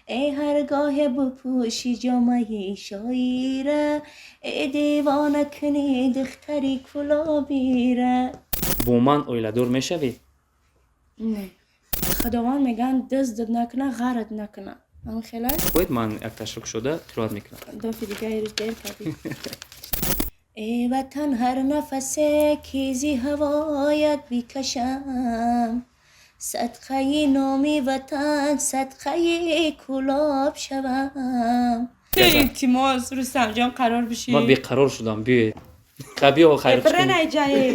Эй ҳаргоҳе бупӯшӣ ҷомаи шоира, эй девона кунӣ духтари кулобира. Бо ман оиладор мешавӣ? Не. Худованд мегӯянд, дуздат накуна, ғарат накуна. Ҳамин хел аст? Бояд ман як ташрик шуда қироат мекунам. Дофи дига ирӯз дер кардӣ. Эй ватан, ҳар нафасе ки зи ҳавоят бикашам, садқаи номи ватан, садқаи кӯлоб шавам. Илтимос, Рустамҷон, қарор бишӣ. Ман беқарор шудам, биёед. Биё, хайр.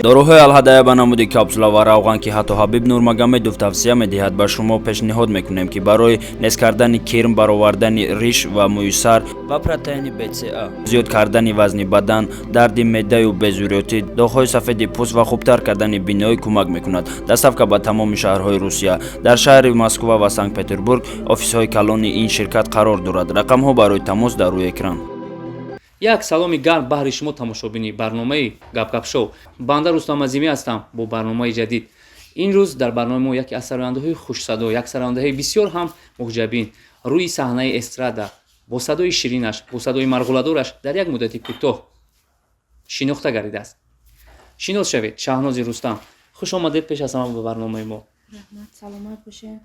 Доруҳои Алҳадая ба намуди капсула ва равған, ки ҳатто Ҳабиб Нурмагомедов тавсия медиҳад, ба шумо пешниҳод мекунем, ки барои нес кардани кирм, баровардани риш ва мӯи сар ва протеини БЦА, зиёд кардани вазни бадан, дарди меъдаю безурётӣ, доғҳои сафеди пӯст ва хубтар кардани биноӣ кӯмак мекунад. Доставка ба тамоми шаҳрҳои Русия. Дар шаҳри Москва ва Санкт Петербург офисҳои калони ин ширкат қарор дорад. Рақамҳо барои тамос дар рӯи экран. Як саломи гарм баҳри шумо, тамошобини барномаи Гапгап шоу. Банда Рустам Азимӣ ҳастам бо барномаи ҷадид. Ин рӯз дар барномаи мо яке аз сарояндаҳои хушсадо, як сарояндаҳои бисёр ҳам муҳҷабин, рӯи саҳнаи эстрада бо садои ширинаш, бо садои марғуладораш дар як муддати кӯтоҳ шинохта гардидааст. Шинос шавед, Шаҳнози Рустам. Хуш омадед пеш аз ҳама ба барномаи мо. Раҳмат, саломат бошед.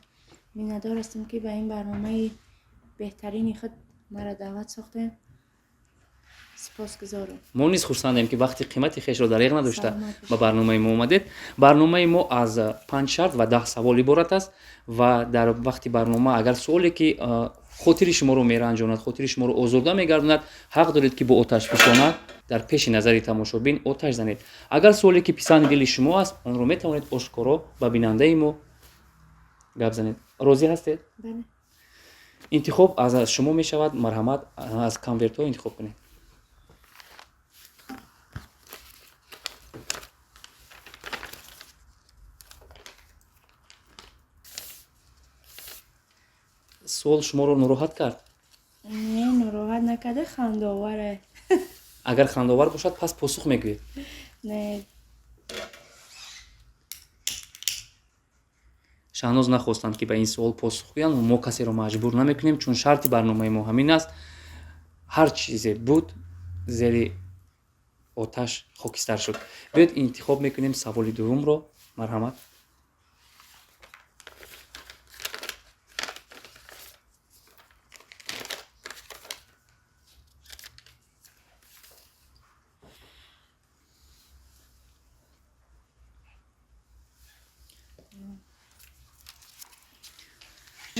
Миннатдор ҳастем, ки ба ин барномаи беҳтарини худ маро даъват сохтем. Сипосгузорам. Мо низ хурсандем, ки вақти қимати хешро дареғ надошта Саломат бошед. ба барномаи мо омадед. Барномаи мо аз панҷ шарт ва 10 савол иборат аст ва дар вақти барнома агар суоле ки хотири шуморо меранҷонад, хотири шуморо озурда мегардонад, ҳақ доред, ки бо оташфишона дар пеши назари тамошобин оташ занед. Агар суоле ки писанди дили шумо аст, онро метавонед ошкоро ба бинандаи мо гап занед. Розӣ ҳастед? Бале. Интихоб аз шумо мешавад. Марҳамат, аз конвертҳо интихоб кунед. Суол шуморо нороҳат кард? Не, нороҳат накарда, хандаоваре. Агар хандаовар бошад, пас посух мегӯед. Не. Шаҳноз нахостанд, ки ба ин суол посух гӯянд. Мо касеро маҷбур намекунем, чун шарти барномаи мо ҳамин аст. Ҳар чизе буд, зери оташ хокистар шуд. Биёед, интихоб мекунем саволи дуввумро. Марҳамат.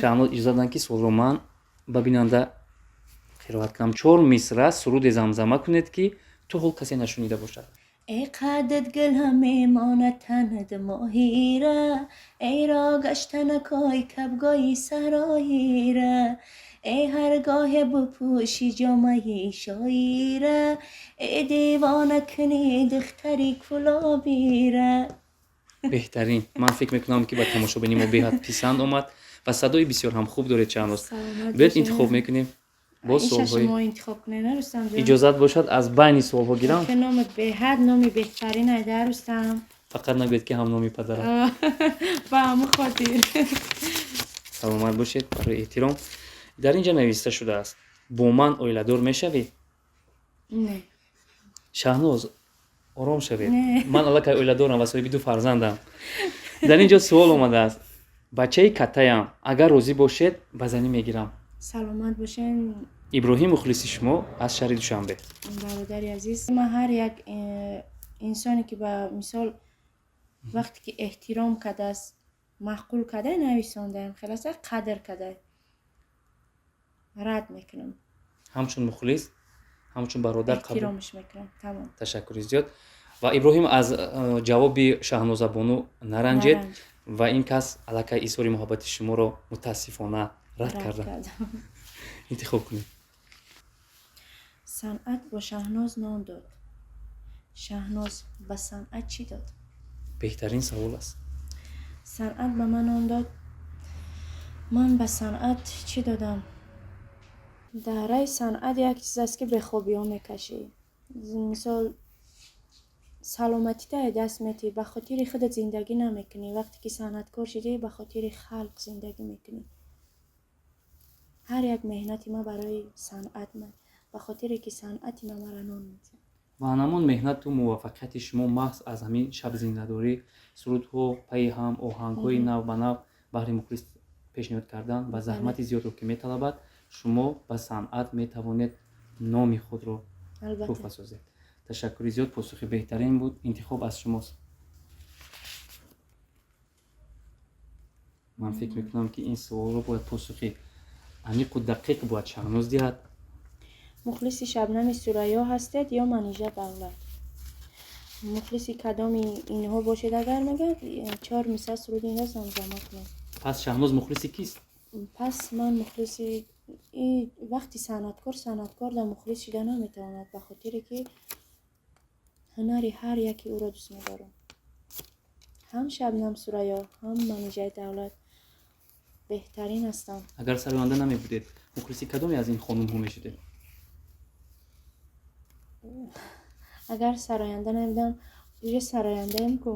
Шаҳноз иҷоза доданд, ки суолро ман ба бинанда қироат кунам. Чор мисра суруде замзама кунед, ки то ҳол касе нашунида бошад. Эй қадат гул мемонад, танад моҳира, эй ро гашта накой кабгои сароира, эй ҳаргоҳе бупӯшӣ ҷомаи шоира, эй девона кунӣ духтари кулобира. Беҳтарин. Ман фикр мекунам, ки ба тамошобини мо беҳад писанд омад ва садои бисёр ҳам хуб доред, Шаҳноз. Саломат Биёед, бошед. интихоб мекунем боз Иша суолҳои шумо интихоб кунед, на, Рустамҷон? Иҷозат бошад, аз байни суолҳо гирам. Ки номат беҳад номи беҳтарин айда, Рустам. Фақат нагӯед, ки ҳам номи падарам. Ба ҳамун хотир. Саломат бошед барои эҳтиром. Дар ин ҷа нависта шудааст: бо ман оиладор мешавӣ? Не. Шаҳноз, ором шавед. Не. Ман аллакай оиладорам ва соҳиби ду фарзандам. Дар ин ҷо суол омадааст: бачаи каттаям, агар розӣ бошед, ба занӣ мегирам. Саломат бошед. Иброҳим, мухлиси шумо аз шаҳри Душанбе. Бародари азиз, ман ҳар як инсоне ки, ба мисол, вақте ки эҳтиром кардааст, маъқул карда, нависондаем, хеласа қадр карда, рад мекунам. Ҳамчун мухлис, ҳамчун бародар қабул. Эҳтиромаш мекунам, тамом. Ташаккури зиёд. Ва Иброҳим, аз ҷавоби Шаҳнозабону наранҷед. Наранҷ. Ва ин кас аллакай изҳори муҳаббати шуморо мутаассифона рад Рад карда. кардам. Интихоб кунед. Санъат бо Шаҳноз нон дод, Шаҳноз ба санъат чӣ дод? Беҳтарин савол аст. Санъат ба ман нон дод, ман ба санъат чӣ додам? Дар раи санъат як чиз аст, ки бехобиҳо мекашӣ. Мисол, саломатита даст метиҳӣ, ба хотири худат зиндагӣ намекунӣ. Вақте ки санъаткор шудӣ, ба хотири халқ зиндагӣ мекунӣ. Ҳар як меҳнати ман барои санъат, ба хотире ки санъати ман мара нон медиҳад. Ва ҳамон меҳнату муваффақияти шумо маҳз аз ҳамин шабзиндадорӣ, сурудҳо пайи ҳам, оҳангҳои нав ба нав баҳри мухлис пешниҳод кардан ва заҳмати зиёдро ки металабад, шумо ба санъат метавонед номи худро туҳфа созед. Ташаккури зиёд, посухи беҳтарин буд. Интихоб аз шумост. Ман фикр мекунам, ки ин суолро бояд посухи аниқу дақиқ бояд Шаҳноз диҳад. Мухлиси Шабнами Сурайё ҳастед ё Манижа Давлат? Мухлиси кадоми инҳо бошед, агар мегӯяд, чор мисра суруди инро замзама кунед. Пас Шаҳноз мухлиси кист? Пас ман мухлиси вақти санъаткор да мухлис шида наметавонад, ба хотире ки ҳунари ҳар яки ӯро дӯст медорам. Ҳам Шабнам Сурайё, ҳам Манижаи Давлат беҳтарин ҳастанд. Агар сароянда намебудед, мухлиси кадоме аз ин хонумҳо мешудед? Агар сароянда намебудам, уже сарояндаем ку.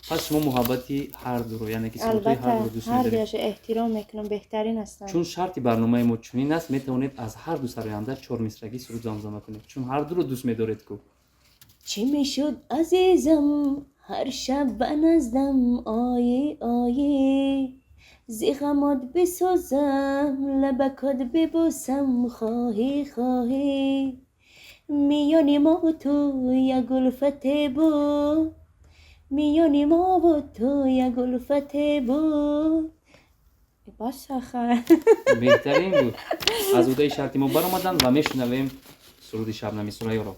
Пас шумо муҳаббати ҳардуро, яъне ки сурудҳои ҳардуро дӯст ҳар медоред. Дуяшо эҳтиром мекунам, беҳтарин ҳастанд. Чун шарти барномаи мо чунин аст, метавонед аз ҳарду сароянда чормисрагӣ суруд замзама кунед, чун ҳардуро дӯст медоред ку. Чӣ мешуд, азизам, ҳар шаб ба наздам оӣ, оӣ, зи ғамот бисозам, лабакот бибӯсам, хоҳӣ, хоҳӣ. Миёни мову ту як улфате буд, миёни мову ту як улфате буд. Бас, ахай. Беҳтарин буд. Аз ӯҳдаи шарти мо баромаданд ва мешунавем суруди Шабнами Сурайёро.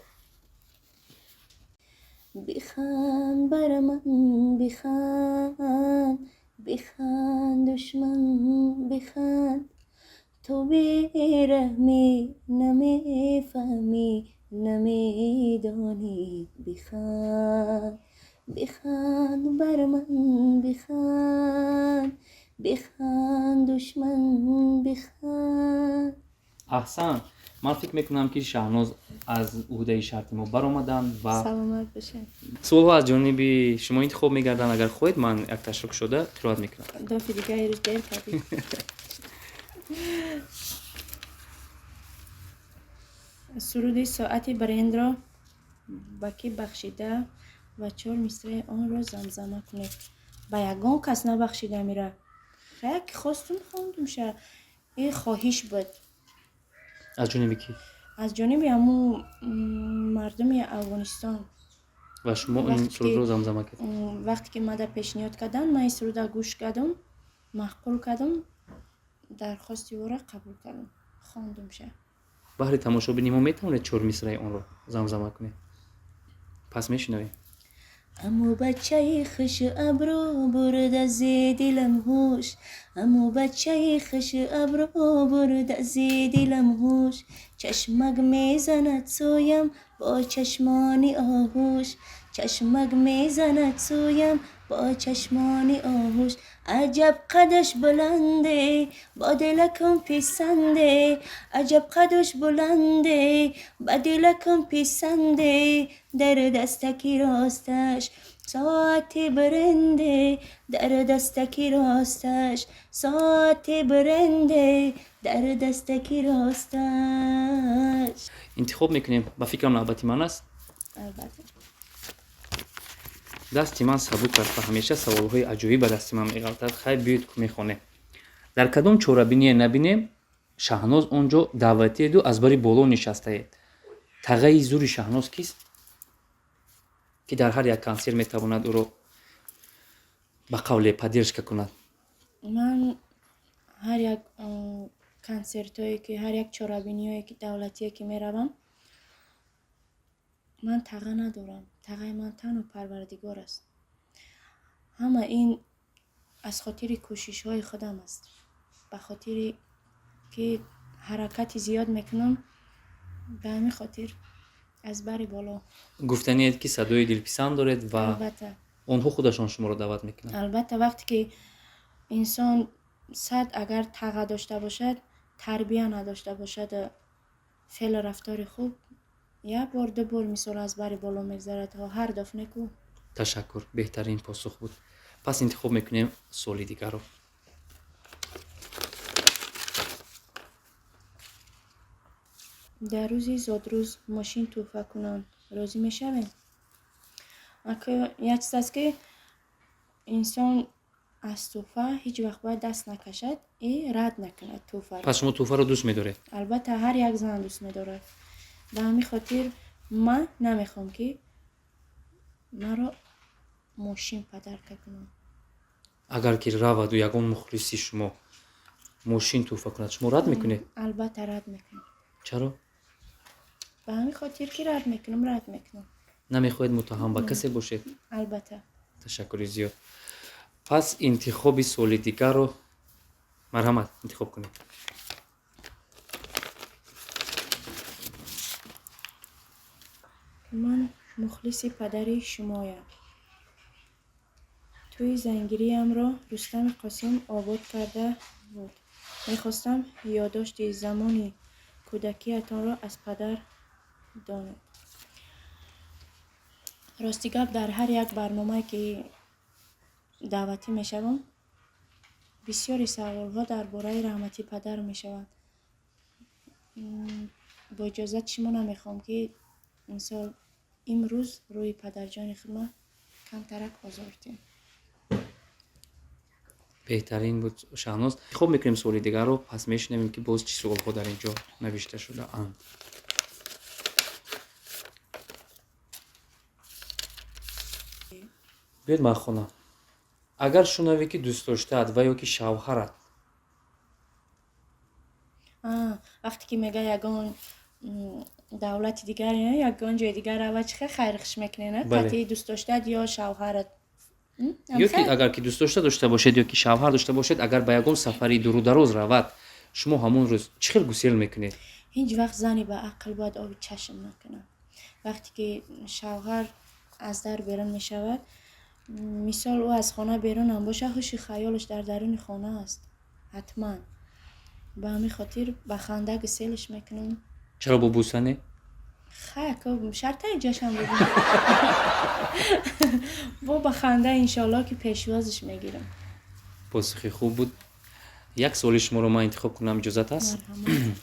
Биханд бар ман, биханд, биханд, душман, биханд. Ту бераҳмӣ намефаҳмӣ, намедонӣ. Биханд, биханд бар ман, биханд, биханд, душман, биханд. Аҳсан. Ман фикр мекунам, ки Шаҳноз аз ӯҳдаи шарти мо баромаданд ва Саломат бошед. Суолҳо аз ҷониби шумо интихоб мегарданд. Агар хоҳед, ман якташро кушода қироат мекунам. Дафъи дига ирӯз дер кардӣ. Суруди «Соати брендро» ба кӣ бахшида ва чор мисраи онро замзама кунед. Ба ягон кас набахшидам ира. Як хостум, хондумша. Ин хоҳиш буд. Аз ҷониби кӣ? Аз ҷониби ҳамун мардуми Афғонистон. Ва шумо ин сурудро замзама кардед? Вақте ки мада пешниҳод карданд, ман ин суруда гӯш кардам, маъқул кардам, дархости ӯро қабул кардам, хондумша. Баҳри тамошобини мо метавонед чор мисраи онро замзама кунед? Пас мешунавем. Аму бачаи хуш абрӯ бурда зи дилам ҳуш, аму бачаи хуш абрӯ бурда зи дилам ҳуш. Чашмак мезанад сӯям бо чашмони оҳуш, чашмак мезанад сӯям бо чашмони оҳуш. Аҷаб қадаш баланде, бо дилакам писанде, аҷаб қадаш баланде, ба дилакам писанде. Дар дастаки росташ соати бренде, дар дастаки росташ соати бренде, дар дастаки росташ. Интихоб мекунем. Ба фикрам, навбати ман аст. Албатта. Дасти ман сабук аст ва ҳамеша саволҳои аҷоиб ба дасти ман меғалтад. Хайр, биёед, мехонем. Дар кадом чорабиние набинем, Шаҳноз он ҷо даъватиеду аз бари боло нишастаед. Тағаи зури Шаҳноз кист, ки дар ҳар як консерт метавонад ӯро ба қавле поддержка кунад? Ман ҳар як консертҳое ки, ҳар як чорабиниҳое ки давлатие ки меравам, ман таға надорам. Тағаи ман танҳо Парвардигор аст. Ҳама ин аз хотири кӯшишҳои худам аст, ба хотире ки ҳаракати зиёд мекунам, ба ҳамин хотир аз бари боло. Гуфтаниед, ки садои дилписанд доред ва Албатта. онҳо худашон шуморо даъват мекунанд. Албатта, вақте ки инсон сад агар таға дошта бошад, тарбия надошта бошад, феълу рафтори хуб, як бор, ду бор, мисол, аз бари боло мегзарад, ҳар дафъ неку. Ташаккур, беҳтарин посух буд. Пас интихоб мекунем суоли дигарро. Дар рӯзи зодрӯз мошин тӯҳфа кунанд, розӣ мешавем? Як чиз аст, ки инсон аз тӯҳфа ҳеҷ вақт бояд даст накашад и рад накунад тӯҳфаро. Пас шумо тӯҳфаро дӯст медоред? Албатта, ҳар як зан дӯст медорад. Ба ҳамин хотир ман намехоҳам, ки маро мошин подарка кунанд. Агар ки раваду ягон мухлиси шумо мошин тӯҳфа кунад, шумо рад мекунед? Албатта, рад мекунам. Чаро? Ба ҳамин хотир, ки рад мекунам, рад мекунам. Намехоҳед муттаҳам ба касе бошед? Албатта. Ташаккури зиёд. Пас интихоби суоли дигарро, марҳамат, интихоб кунед. Ман мухлиси падари шумоям. Тӯи зангириамро Рустами Қосим обод карда буд. Мехостам ёддошти замони кӯдакиатонро аз падар донед. Рости гап, дар ҳар як барномае, ки даъватӣ мешавам, бисёри саволҳо дар бораи раҳмати падар мешаванд. Бо иҷозати шумо, намехоҳам, ки мисол имрӯз рӯи падарҷони худма камтарак озор диҳем. Беҳтарин буд, Шаҳноз. Интихоб мекунем суоли дигарро, пас мешунавем, ки боз чӣ суолҳо дар ин ҷо навишта шудаанд. Биёед, ман хонам. Агар шунавӣ, ки дӯстдоштаат ва ё ки шавҳарат Вақте ки мега ягон давлати дигар, ягон ҷои дигар рава, чӣ хел хайрхуш мекунед? Кати дӯстдоштаат ё шавҳарат? Ё ки агар ки дӯстдошта дошта бошед ё ки шавҳар дошта бошед, агар ба ягон сафари дуру дароз равад, шумо ҳамон рӯз чӣ хел гусел мекунед? Ҳеҷ вақт зани ба ақл бояд оби чашм накунад. Вақте ки шавҳар аз дар берун мешавад, мисол, ӯ аз хона берунам бошад, ҳуши хаёлаш дар даруни хона аст ҳатман. Ба ҳамин хотир ба ханда гуселш мекунам. Чаро бо бӯса не? Хай, шарта ҷашам бибин. Бо ба ханда, иншоалло, ки пешвозиш мегирам. Посухи хуб буд. Як суоли шуморо ман интихоб кунам, иҷозат аст? Марҳамат.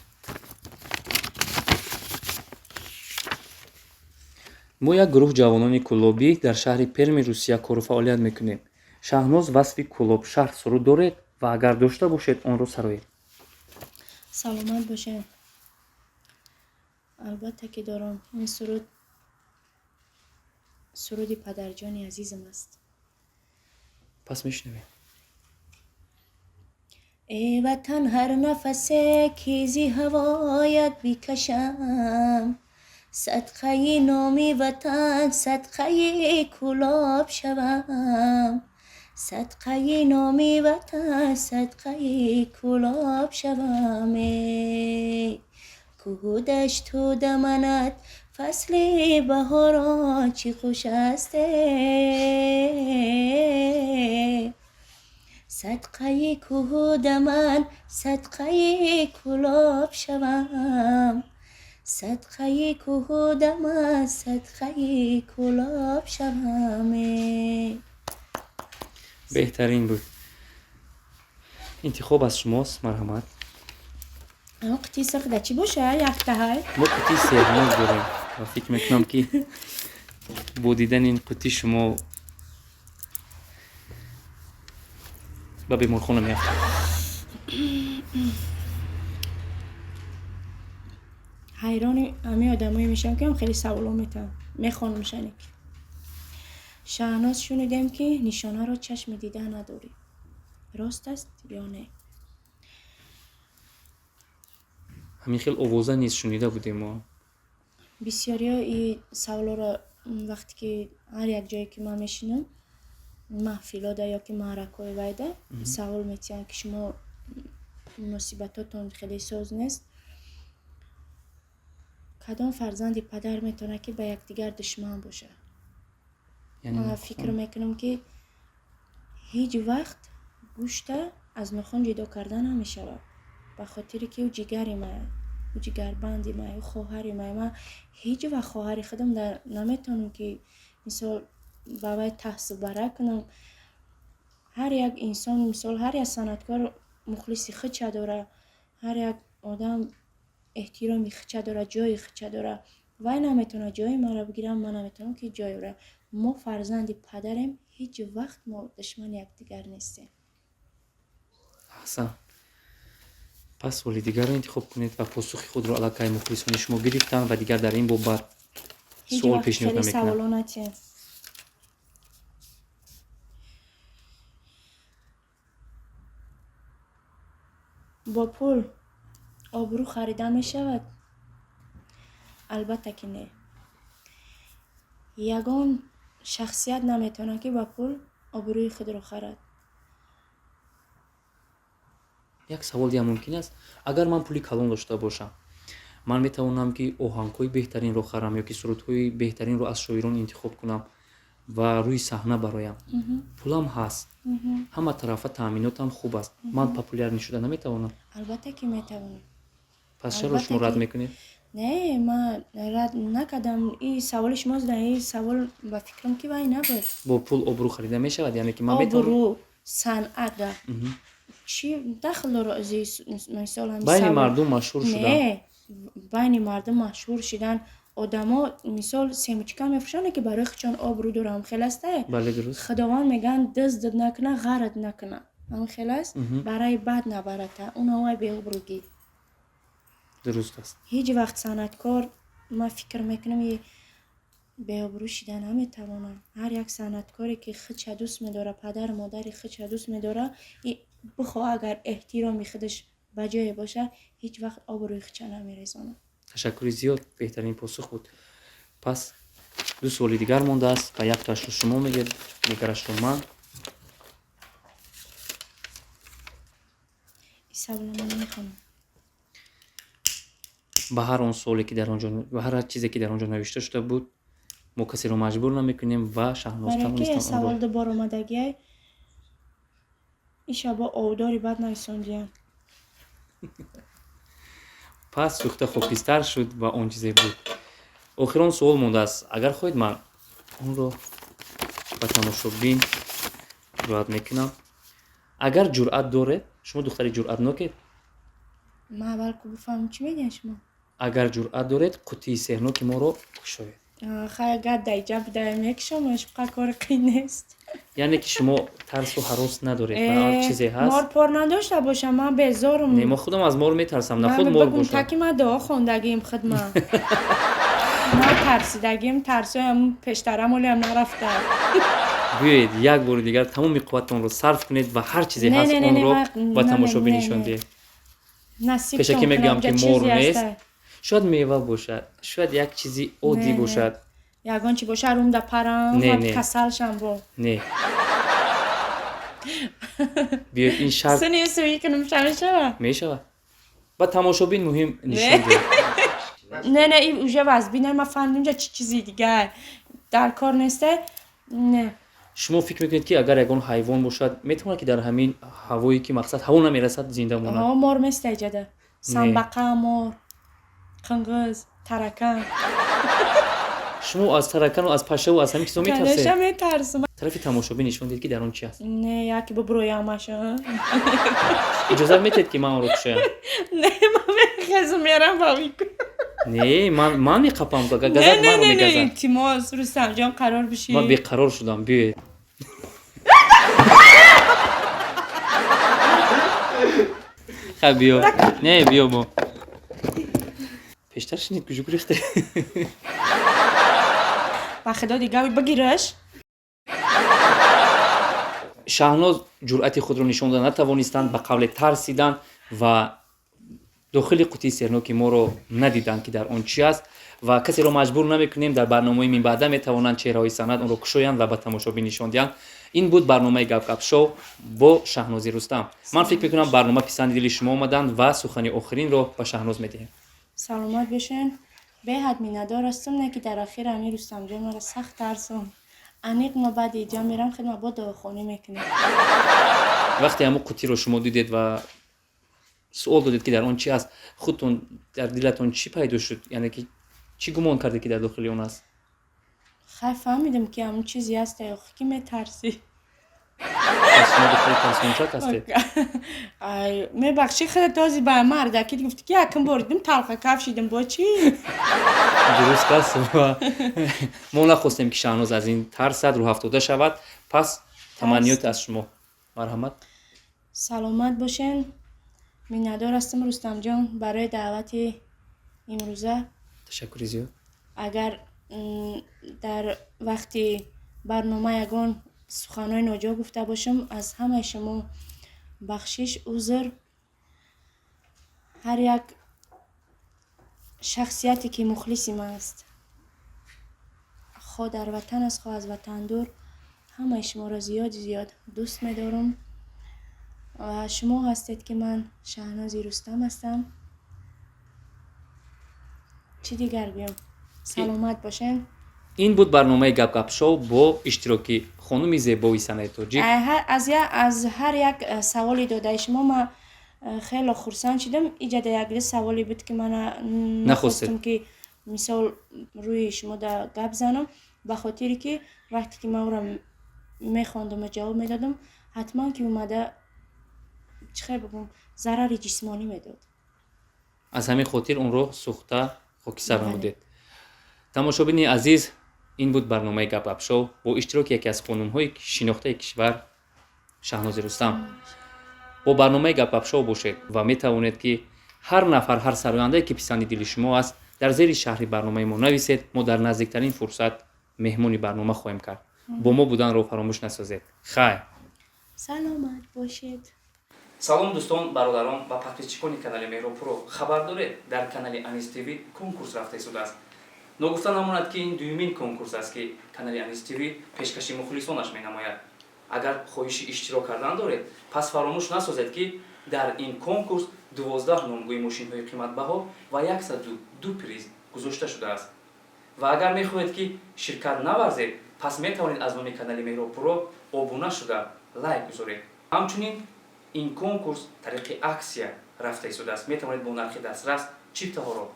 Мо як гурӯҳ ҷавонони кӯлобӣ дар шаҳри Перми Русия кору фаъолият мекунем. Шаҳноз, васфи Кӯлоб шаҳр суруд доред ва агар дошта бошед, онро сароед. Саломат бошед. Албатта, ки дорам. Ин суруд суруди падарҷони азизам аст. Пас мешунавем. Э ватан, ҳар нафасе, ки зи ҳавоят бикашам, садқаи номи ватан, садқаи Кӯлоб шавам, садқаи номи ватан, садқаи Кӯлоб шавам. Эй кӯҳу дашту даманат фасли баҳорон чӣ хуш аст, садқаи кӯҳу даман, садқаи Кӯлоб шавам, садқаи кӯҳу даман, садқаи Кӯлоб шавам. Беҳтарин буд. Интихоб аз шумост, марҳамат. Қутии сурхда чӣ боша, яктаҳай? Мо қутии сеҳрнок дорем ва фикр мекунам, ки бо дидани ин қутӣ шумо ба беморхона меафтед. Ҳайрони ҳамин одамое мешавам, ки хеле саволо метавам. Мехонам шаник. Шаҳноз, шунидем, ки нишонаро чашми дида надорӣ, рост аст ё не? Ҳамин хел овоза низ шунида будем мо. Бисёриҳо и саволоро вақте ки ҳар як ҷое ки ман мешинам, маҳфилода ё ки маъракҳои вайда, савол метиҳанд, ки шумо муносибатотон хеле соз нест. Кадом фарзанди падар метавонад, ки ба якдигар душман бошад? Ман фикр мекунам, ки ҳеҷ вақт гӯшта аз нохун ҷудо карда намешавад, ба хотире ки ӯ ҷигари мая, ӯ ҷигарбанди мая, ӯ хоҳари мая. Ман ҳеҷ вақт хоҳари худам наметавонам, ки мисол ба вай таҳсилбара кунам. Ҳар як инсон, мисол, ҳар як санъаткор мухлиси худша дорад, ҳар як одам. Эҳтироми хича дора, ҷои хича дора. Вай наметавонад ҷои маро бигирад, ман наметавонам, ки ҷои ӯра. Мо фарзанди падарем, ҳеҷ вақт мо душмани якдигар нестем. Аҳсан. Пас суоли дигарро интихоб кунед ва посухи худро аллакай мухлисони шумо гирифтанд ва дигар дар ин боб бар Ҳеҷ суол вақт пешниҳод хеле намекунанд. Саволо натиҳем. Бо пул обрӯ харида мешавад? Албатта ки не. Ягон шахсият наметавонад, ки ба пул обрӯи худро харад. Як савол диҳам мумкин аст? Агар ман пули калон дошта бошам, ман метавонам, ки оҳангҳои беҳтаринро харам ё ки сурудҳои беҳтаринро аз шоирон интихоб кунам ва рӯи саҳна бароям. Пулам ҳаст, ҳама тарафа таъминотам хуб аст, ман популярный шуда наметавонам? Албатта ки метавонӣ. Пас чаро шумо Албатта рад ки. мекунед? Не, ман рад накардам. И саволи шумо зда, и савол ба фикрам, ки вай набуд. Бо пул обрӯ харида мешавад, яъне ки ман метавонам. Обрӯ санъата чӣ дахл дора? Ози мисол ҳами Байни савол- мардум машҳур шудан. Не, байни мардум машҳур шидан, одамо мисол семечка мефурӯшанд, ки барои худшон обрӯ дорам, хел астае. Бале, дуруст. Худованд мегӯянд, дуздат накуна, ғарат накуна, ҳамин хел аст. Барои бад набарата, унавай беобрӯгӣ. Дуруст аст. Ҳеҷ вақт санъаткор, ман фикр мекунам, и беобрӯ шида наметавонад. Ҳар як санъаткоре, ки худша дӯст медора, падару модари худша дӯст медора, и бихоҳ, агар эҳтироми худаш ба ҷое боша, ҳеҷ вақт обрӯи худша намерезонад. Ташаккури зиёд, беҳтарин посух буд. Пас ду суоли дигар мондааст ва яктоашро шумо мегӯед, дигарашро ман. И саволо ман намехонам. Ба ҳар он суоле, ки дар он ҷо, ба ҳар чизе, ки дар он ҷо навишта шуда буд, мо касеро маҷбур намекунем ва Шаҳноз Барои ки тавонистам савол онро дубор омадагиай, иша бо овдори бад нависондиям. Пас сӯхта хокистар шуд ва он чизе буд. Охирон суол мондааст. Агар хоҳед, ман онро ба тамошобин ҷуръат мекунам, агар ҷуръат доред. Шумо духтари ҷуръатнокед. Ман аввал ку бифаҳмам, чӣ мегӯянд шумо. Агар ҷуръат доред, қуттии сеҳрноки моро кушоед. Хай, агар даиҷа бидаям, мекушам, шуқа кори қин нест. Яъне ки шумо тарсу ҳарос надоред ва ҳар чизе ҳаст. Мор пор надошта бошам, ман безорум. Не, мо худам аз мор метарсам, нахуд мор Бигум бошад. таки ман дуо хондагим, худма ман тарсидагим, тарсоям пештарам олиам нарафта. Биёед, як бори дигар тамоми қувватонро сарф кунед ва ҳар чизе Не, ҳаст, не, не, не, онро ба тамошобин не, нишон не. диҳед. Насиб. Пешакӣ мегӯям, ки мор нест. Шояд мева бошад, шояд як чизи оддӣ Не, не. бошад. Ягон чи боша, румда парам. Не, ман не. касал шам бо. Не, биёед, ин шарт Суни суи кунам, ша мешава? Мешавад. Ба тамошобин муҳим нишон диҳед. Не, не, и уже вазбина, ман фаҳмидам, ҷа чӣ чизи дигар дар кор несте, не. Шумо фикр мекунед, ки агар ягон ҳайвон бошад, метавонад, ки дар ҳамин ҳавое, ки мақсад ҳаво намерасад, зинда монад? О, мор места иҷада, самбақа, мор, қинғиз, таракан. Шумо аз таракану аз пашаву аз ҳамин чизо Конечно, метарсед? Метарсам. Тарафи тамошобин нишон диҳед, ки дар он чи аст. Не, яке буброямаша. Иҷозат метиҳед, ки ман онро кушоям? Не, ман мехезм, мерам ба мику. Не, ман меқапам, Не, газад не, маро не, не, мегазад. Илтимос, Рустамҷон, қарор бишӣ. Ман беқарор шудам, биёед. Хай, биё, не, биё, мо пештар шинед, куҷо гурехте? Ба худо, дига бигираш. Шаҳноз ҷуръати худро нишон дода натавонистанд, ба қавле тарсиданд ва дохили қуттии сеҳрноки моро надиданд, ки дар он чи аст, ва касеро маҷбур намекунем. Дар барномаи минбаъда метавонанд чеҳраҳои санъат онро кушоянд ва ба тамошобин нишон диҳанд. Ин буд барномаи Гапгап шоу бо Шаҳнози Рустам. Ман фикр мекунам, барнома писанди дили шумо омаданд ва сухани охиринро ба Шаҳноз медиҳем. Саломат бошен, беҳад миннатдор ҳастам, не ки дар охир ами Рустамҷон маро сахт тарсон. Аниқ ма баъди иҷа мерам, хидма бо дуохонӣ мекунем. Вақте ҳамон қуттиро шумо дидед ва суол додед, ки дар он чи аст, худтон дар дилатон чӣ пайдо шуд, яъне ки чӣ гумон кардед, ки дар дохили он аст? Хай, фаҳмидам, ки ҳамун чизе ҳаст, охи ки метарсӣ. Пас шумо духтари тарсончак ҳастед. Ай, мебахшӣ, худат този ба мардакит гуфтӣ, ки якм бор дидим, талха кафшидим, бо чӣ? Дуруст аст, ва мо нахостем, ки Шаҳноз аз ин тарсад, рӯҳафтода шавад. Пас таманниёт аз шумо, марҳамат. Саломат бошен. Миннатдор ҳастам, Рустамҷон, барои даъвати имрӯза. Ташаккури зиёд. Агар дар вақти барнома ягон суханҳои ноҷо гуфта бошам, аз ҳамаи шумо бахшиш, узр. Ҳар як шахсияте, ки мухлиси ман аст, хо дар ватан аст, хо аз ватан дур, ҳамаи шуморо зиёди зиёд дӯст медорам ва шумо ҳастед, ки ман Шаҳнози Рустам ҳастам. Чӣ дигар гӯям? Саломат бошен. Ин буд барномаи Гапгап шоу бо иштироки хонуми зебои санъати тоҷик. Аз ҳар як саволи додаи шумо ман хело хурсанд шудам. Иҷада якду саволе буд, ки мана Нахостед. нахостам, ки мисол рӯи шумо да гап занам, ба хотире ки вақте ки ман ӯро мехондам ва ҷавоб медодам, ҳатман ки омада, чӣ хел бигӯм, зарари ҷисмонӣ медод. Аз ҳамин хотир онро сӯхта хокисар Бале. намудед. Тамошобини азиз, ин буд барномаи Гапгап шоу бо иштироки яке аз хонумҳои шинохтаи кишвар, Шаҳнози Рустам. Бо барномаи Гапгап шоу бошед ва метавонед, ки ҳар нафар, ҳар сарояндае, ки писанди дили шумо аст, дар зери шарҳи барномаи мо нависед. Мо дар наздиктарин фурсат меҳмони барнома хоҳем кард. Бо мо буданро фаромӯш насозед. Хайр. Саломат бошед. Салом, дӯстон, бародарон ва подписчикони канали Меҳробпуро. Хабар доред, дар канали Анис ТВ конкурс рафта истодааст. Ногуфта намонад, ки ин дуюмин конкурс аст, ки канали Анис ТВ пешкаши мухлисонаш менамояд. Агар хоҳиши иштирок кардан доред, пас фаромӯш насозед, ки дар ин конкурс 12 номгӯи мошинҳои қиматбаҳо ва 102 приз гузошта шудааст. Ва агар мехоҳед, ки ширкат наварзед, пас метавонед аз номи канали Меҳробпуро обуна шуда, лайк гузоред. Ҳамчунин ин конкурс тариқи аксия рафта истодааст. Метавонед бо нархи дастрас чиптаҳоро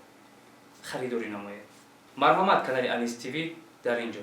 харидорӣ намоед. Марҳамат, канали Анис ТВ дар ин ҷо.